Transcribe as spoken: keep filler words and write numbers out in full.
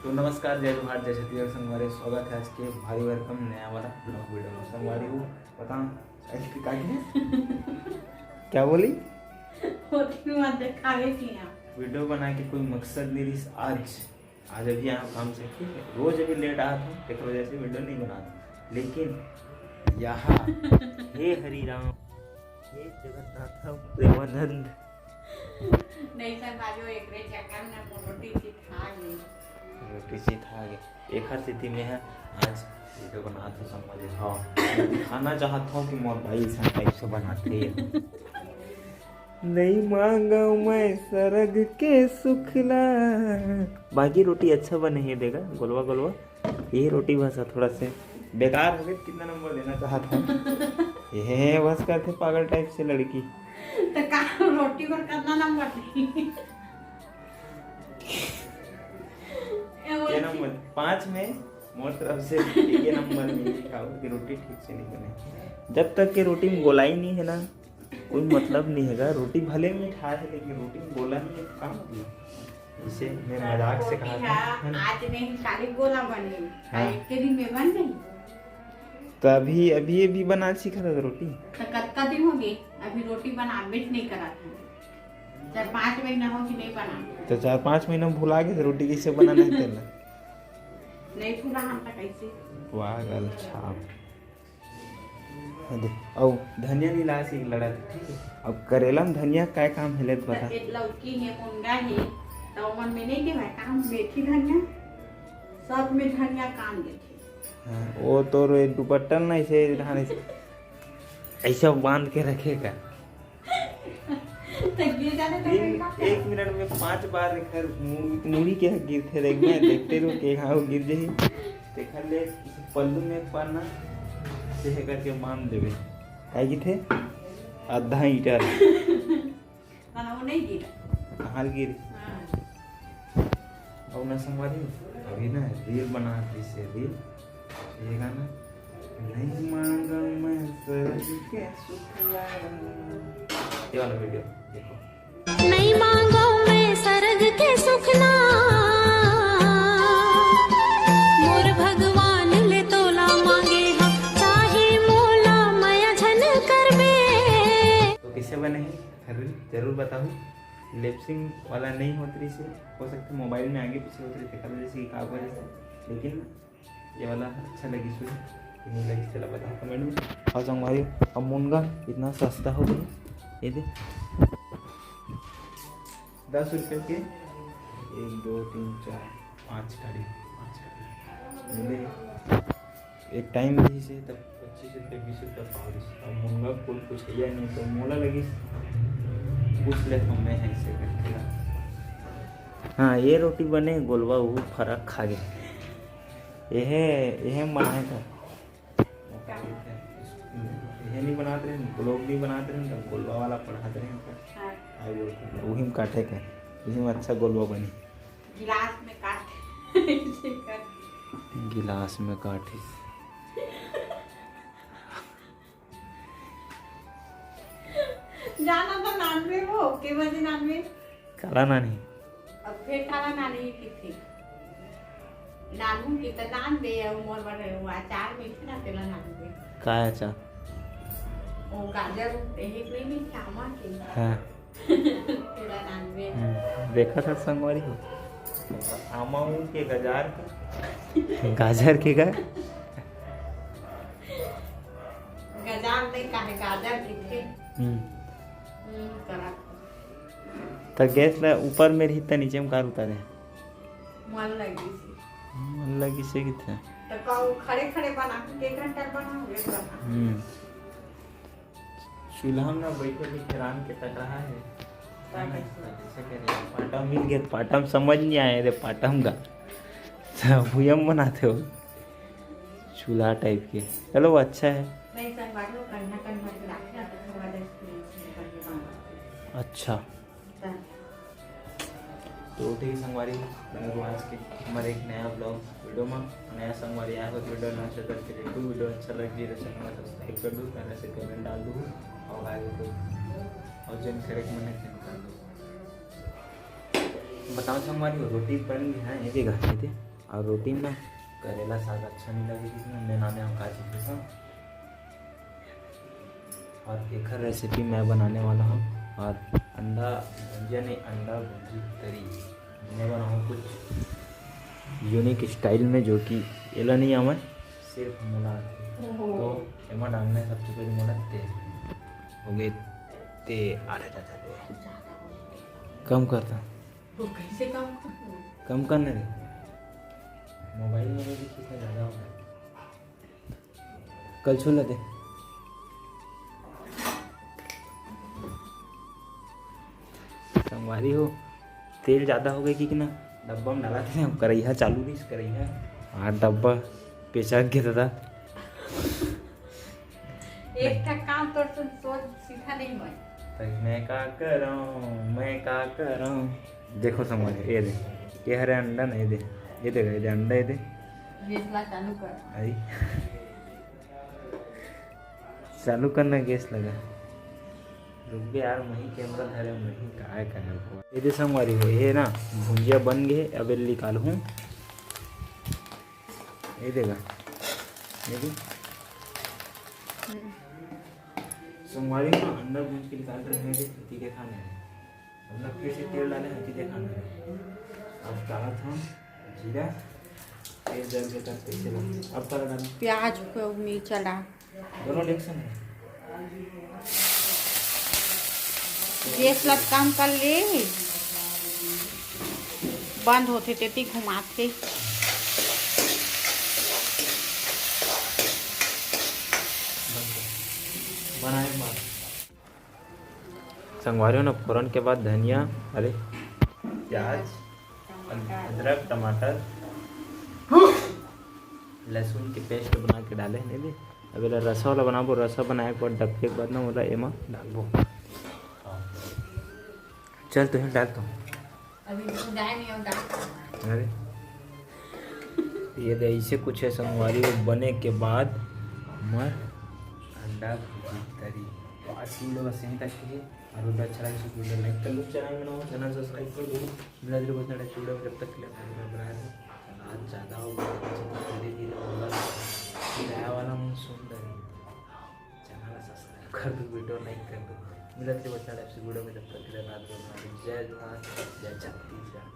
तो नमस्कार, जय जोहार, जय छत्तीसगढ़ संगवारी, स्वागत है आज के भारी welcome नया वाला vlog video में। संगवारी हो, पता ऐसे का है? क्या बोली? होती मत देखावे की यहाँ। Video बना के कोई मकसद नहीं रहिस आज। आज अभी यहाँ काम से, ठीक है, रोज अभी लेट आत हूँ, तेकर वजह से video नहीं बनात। लेकिन यहाँ हे हरि राम, हे जगन्नाथ प्रेमानंद। नहीं संगवारी हो, एकरे चक्कर में मोर रोटी चिठा गे। रोटी चिठा गे। एखर सेती मैं ह आज video बनात हूँ संगवारी। हाँ, दिखाना चाहत हूँ कि मोर बाई अइसन type से बनाथे। नहीं मांगव मैं सरग के सुखला। बाकी रोटी अच्छा बने हे, देगा गोलवा गोलवा। ये रोटी बस थोड़ा से बेकार हो गई। कितना नंबर देना चाहत हूँ? ये बस करथे पागल type से लड़की। तो का रोटी पर कितना नंबर दी? ये बोलती नंबर? पाँच में मोर तरफ से एक नंबर मिली, खाओ कि रोटी ठीक से नहीं बने। जब तक के रोटी में गोलाई नहीं है ना, कोई मतलब नहीं हैगा। रोटी भले मीठा है, लेकिन रोटी में गोला नहीं है, तो का मतलब? इसे मैं मजाक से कहा था, है ना? आज नहीं, खाली गोला बन गई। हाँ। एक के दिन में बन गई। तो अभी, अभी, अभी बना सीखा था रोटी। तो कतका दिन हो गए, अभी रोटी बनाबे नहीं करा था। चार पाँच महीना हो कि नहीं बना। तो चार पाँच महीना भुला गए थे रोटी कैसे बनाना है तेला। नहीं भुला हम तो कैसे। वाह, गल छाप। दे, अउ धनिया नहीं लाए से लड़ा, ठीक है। अब करेला में धनिया काय काम है, ले तो बता। ए लौकी है, मुनगा है, तो ओमन में नहीं देवे काम, मेथी धनिया, सब में धनिया काम देथे। हाँ, वो तो रे दुपट्टा ना ऐसे धान ऐसे, ऐसे बांध के रखेगा। तो गिर जाने तो दिन, फिर का एक मिनट में पांच बार एकर मु-, मुड़ी के गिरथे, देख, मैं देखते रहूं कि हाँ, वो गिर जाही। तेखर ले पल्लू में एक बार ना, से करके बांध देवे। काहे गिरथे? आधा ईंटा। ना, ना, वो नहीं गिरा। कहाँ गिर? हाँ। अउ ना संगवारी, अभी ना reel बना, जैसे reel, ये गाना, नहीं मांगा मैं सरग के सुखला, ये वाला video देखो। नहीं मांगो मैं सरग के सुखना, मोर भगवान ले तोला मांगे हा, चाहे मोला मया झन करबे। तो कैसे बने हैं? जरूर, जरूर बताओ। Lip sync वाला नहीं होत रहिस हे, हो सकता मोबाइल में आगे पीछे होत रहिस हे, तेकर वजह से का वजह से, लेकिन ये वाला अच्छा लगिस होही कि नहीं लगिस, तेला बताओ comment में। अउ संगवारी, अब मुनगा इतना सस्ता हो गया, ये दे, दस रुपये के एक, दो, तीन, चार, पाँच काड़ी, पाँच काड़ी मिले। एक time रहिस हे तब पच्चीस रुपये, बीस रुपये पाव रहिस हे। अब मुनगा कोई कुछ है नहीं, तो मोला लगिस पूछ ले, हम मैं ऐसे करके ला। हाँ, ये रोटी बने, गोलवा वो फरक खा गए। यह, यह माने का। ये नहीं बनाते रहे, vlog नहीं बनाते रहे, तब गोलवा वाला पढ़ाते रहे। हाँ। आई बोल, वही में काटे का, वही में अच्छा गोलवा बनी। गिलास में काट, ऐसे कर। गिलास में काटिस। जाना तो नानबे वो, के बजे नानबे? काला नानी? अब फिर काला नानी किथे? नानू के त नान दे, अउ मोर बर वो अचार में इतना तेला नान दे। का अचार? वो गाजर, एक नहीं, नहीं, चामा के। हाँ। तेला नानबे। हम्म, देखा था संगवारी हो। आमा हूँ के गजार के। गाजर के का? गजार नहीं, काहे गाजर दिखे। हम्म। हम्म, करा। त गैस ला ऊपर में रही त नीचे में कार उतारे? मन लगी से। मन लगी से किथे? त का वो खड़े खड़े बना के एक घंटा बनाओ, एक घंटा। हम्म। चूल्हा में ना बैठे बैठे राम के तक रहा है। पाटा। कैसे करे? पाटा मिल गया, पाटा में समझ नहीं आया रे, पाटा में का। सब भुयम बनाते हो। चूल्हा type के। चलो, वो अच्छा है। नहीं, संगवारी हो, कंधा, कंधा के राखे, आप थोड़ा देर से निकल के बाहर। अच्छा। तो ठीक है संगवारी, बने रहो आज के हमारे एक नया vlog video में। नया संगवारी आया हो तो video ना अच्छा करके देखो, video अच्छा लग जाए तो channel को subscribe कर दो, प्यारा से comment डाल दो और आगे को और जन करे मन जन कर दो। बताओ संगवारी हो, रोटी बन गई है, ये देखा, ये दे। और रोटी में ना करेला साग अच्छा नहीं लगे, क्योंकि मैं नाने हम का चीज के साथ। और एखर रेसिपी मैं बनाने वाला हूँ। और अंडा भुंजिया नहीं, अंडा भुंजी तरी मैं बनाऊँ कुछ यूनिक स्टाइल में, जो कि एला नहीं आवे, सिर्फ मोला आथे। तो एमा डालना है सबसे पहले मोला तेल। हो गए ते आधा ज्यादा दे। कम करता। वो कैसे कम कर? कम करने दे। मोबाइल में भी कितना ज्यादा हो गया। कल छू लेते। संगवारी हो, तेल ज्यादा हो गए कि ना, डब्बा में डाला थे हम, करैहा चालू रहीस, करैहा। हाँ, डब्बा पेचक गे दादा। एक ठा काम तोर सुन सोच सीधा नहीं मैं। तो मैं का करूं, मैं का करूं? देखो संगवारी, ये दे, ये हरे अंडा नहीं दे, ये दे, ये दे अंडा, ये दे। गैस ला चालू कर। आई। चालू करना, गैस लगा। रुक बे यार, वही कैमरा धरे, वही काय करे को। ये दे संगवारी हो, ये ना भुंजिया बन गए, अब ये निकाल हूँ। ये देगा, ये दे। संगवारी हो, अंडा भूंज के निकाल रहे हैं, ये दे, ठीक है, खाने हैं। मतलब फिर से तेल डाले हैं, ठीक है, खाने हैं। अब डाला था जीरा, तेल जल के तक कैसे लगे। अब तक डाल प्याज को मिर्चा डाल। दोनों रिएक्शन है। गैस ला कम कर ले, बंद होथे तेती घुमाथे। बनाए के बाद संगवारी हो ना, फोरन के बाद धनिया, अरे प्याज, अदरक, टमाटर, लहसुन के पेस्ट बना के डाले नहीं दे। अब एला रसा वाला बनाबो, रसा बनाए के बाद डबके के बाद ना ओला एमा डालबो। चल तुही डाल तो। अभी तो जाए नहीं हो डाल। अरे ये दे ऐसे कुछ है संगवारी, वो बने के बाद हमर अंडा भुजी तरी। तो आज की वीडियो बस यहीं तक की है। और वीडियो अच्छा लगे तो वीडियो लाइक कर लो, चैनल में नवा हो चैनल सब्सक्राइब कर दो। मिला जुले बस नया वीडियो में, जब तक के लिए अपना वीडियो बनाए रहो। आज ज़्यादा हो गया, धीरे धीरे होगा। नया वाला मन सुंदर चैनल सब्सक्राइब कर दो, वीडियो लाइक कर दो। मिला जुले बस नया वीडियो में, जब तक के लिए रात को जय जोहार, जय छत्तीसगढ़।